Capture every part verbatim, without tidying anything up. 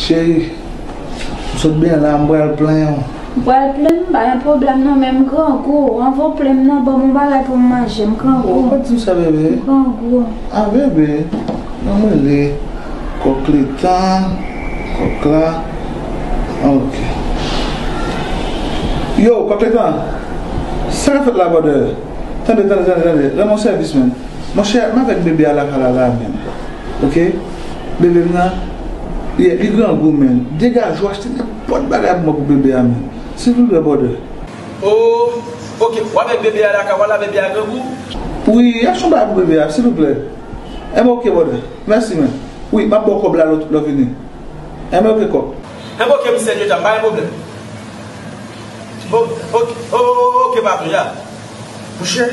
Cheri, m sot byen la, m pral plenyen w. M pral plenn m, pa gen pwoblèm non, men m grangou. Anvan w plenn m nan, ban m yon bagay pou m manje, m grangou. Ou pa di m sa, bebe. M grangou. Ah, bebe, non, mwen le kòk letan, kòk la. Ok. Yo, kòk letan, sa k ap fèt la, brother? Tande, tande, tande, tande, rann mwen sèvis, man. Monchè, m avèk bebe a lakay la, la, menm. Ok? Bebe m nan, yeah, li grangou, menm. Degaje w, achte nenpòt bagay pou mwen pou bebe a, menm. Silvouplè, brother. Oh, ok. W avèk bebe a lakay, w la, bebe a grangou? Wi, achte yon bagay pou bebe a, silvouplè. Enben, ok, brother. Mèsi, menm. Wi, m ap ba w kòb la lè w vini. Enben, ok, kòk. Enben, ok, misye Newton, pa gen pwoblèm. Bon, ok, oh, oh, oh, ok, patron, ya. Monchè,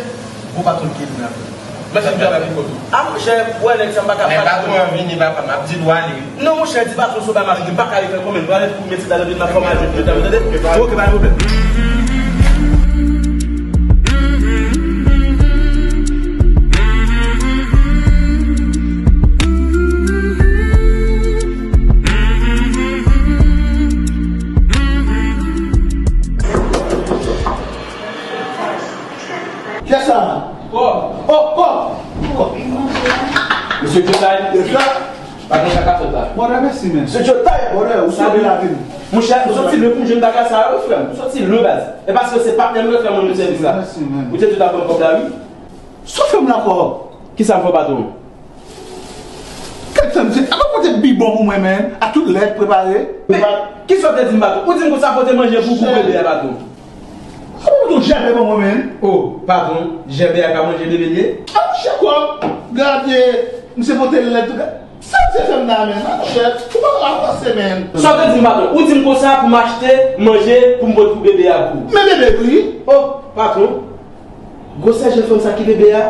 bon patron ki vin la. Mwen fin travay pou kont ou. Ah, monchè, wè nèg sa m pa ka. Men patron an vini, papa, m ap di nou ale wi. Non, monchè, di patron se yon bagay m ap regle, m pa ka regle ankò, men m prale pou mete sa nan vin nan fòm a jwenn, tande? Ok, pa gen pwoblèm. Kiyès sa? Kòb. Oh, kòb. Kòb. Mesye Jotay. Yes, sir. Pa gen sa k ap fèt la. Brother, mèsi, man. Mesye Jotay. Brother, ou sove lavi m. Monchè, ou soti lwen pou m jwenn bagay sa yo, wi, frè m. Ou soti lwen, baz. E paske se patnè m yo fè mwen jwenn sèvis la. Mèsi, man. Ou te tout ap ban m kòb la, wi. Sa w fè m la ankò? Kisa m fè w, patwon? Kèt sa, misye, a pa pote bibon pou mwen, men, ak tout lèt prepare. Men, kisa w te di m, patwon? Ou di m konsa pote manje pou, pou bebe a, patwon. A pa pote yon jèbè pou mwen, men. Oh, patwon, jèbè a ka manje bebe l ye? A, monchè, kòb, gade, misye pote lèt, tout. Sa misye fè m la, men, monchè, ou pa ka avanse, men. Sa w te di m, patwon? Ou di m konsa pou m achte manje pou m pote pou bebe a, pou. Men bebe, wi. Oh, patwon. Gwosè jan fanm sa ki bebe a?